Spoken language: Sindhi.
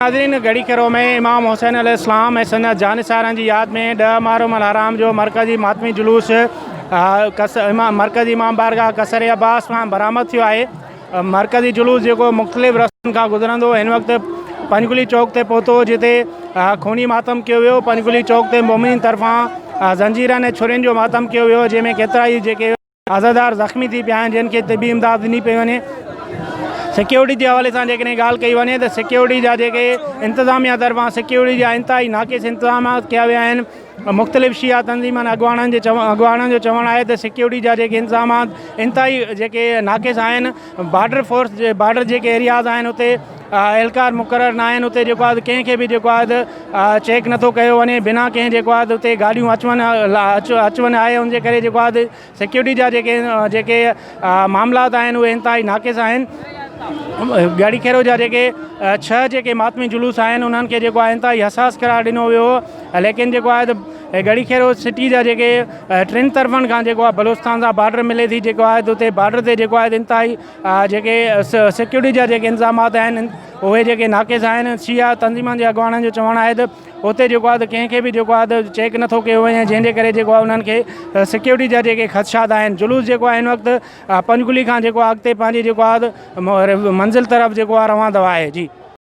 ناظرين گهڙي کيرو ۾ امام حسين عليه السلام ۽ سندس جانثارن جي ياد ۾ ڏهه محرم الحرام جو مرڪزي ماتمي جلوس مرڪزي امام بارگاهه قصر عباس کان برآمد ٿيو آهي مرڪزي جلوس جيڪو مختلف رستن کان گذرندو هن وقت پنجگلي چوڪ تي پهتو جتي خوني ماتم ڪيو ويو پنجگلي چوڪ تي مومنين طرفان زنجيرن ۽ ڇرين جو ماتم ڪيو ويو جنهن ۾ ڪيترائي جيڪي عزادار زخمي ٿي پيا آهن جن کي طبي امداد ڏني پئي وڃي سيڪيورٽي جي حوالي سان جيڪڏهن ڳالهه ڪئي وڃي ته سيڪيورٽي جا جيڪي انتظاميا طرفان سيڪيورٽي جا انتهائي ناقص انتظامات ڪيا ويا آهن مختلف شيعا تنظيمن اڳواڻن جي چوڻ اڳواڻن جو چوڻ آهي ته سيڪيورٽي جا جيڪي انتظامات انتهائي جيڪي ناقص آهن بارڊر فورس جي بارڊر جيڪي ايرياز آهن اتي اهلڪار مقرر نه آهن اتي جيڪو آهي ڪنهن کي به جيڪو آهي چيڪ نٿو ڪيو وڃي بنا ڪنهن جيڪو آهي اتي گاڏيون اچ وڃ اچ اچ وڃ آهي ان جي ڪري جيڪو آهي سيڪيورٽي جا جيڪي جيڪي معاملات آهن اهي انتهائي ناقص آهن ڳاڙهي کيرو جا جيڪي ڇهه جيڪي ماتمي جلوس آهن انهن کي جيڪو آهي انتهائي حساس قرار ڏنو ويو هو ليڪن جيڪو آهي ته ڳڙهي خيرو سٽي جا جيڪي ٽن طرفن کان جيڪو آهي بلوچستان سان بارڊر ملي ٿي جيڪو آهي اتي بارڊر تي جيڪو آهي انتهائي جيڪي سيڪيورٽي جا جيڪي انتظامات آهن اهي جيڪي ناقص آهن شيعا تنظيمن جي اڳواڻن جو چوڻ آهي ته اتي جيڪو آهي ته ڪنهن کي به جيڪو آهي ته چيڪ نٿو ڪيو وڃي جنهن جي ڪري جيڪو آهي انهن کي سيڪيورٽي جا جيڪي خدشات آهن جلوس جيڪو آهي هن وقت پنجگلي کان جيڪو آهي اڳتي پنهنجي جيڪو آهي منزل طرف جيڪو آهي روان دوا آهي جي.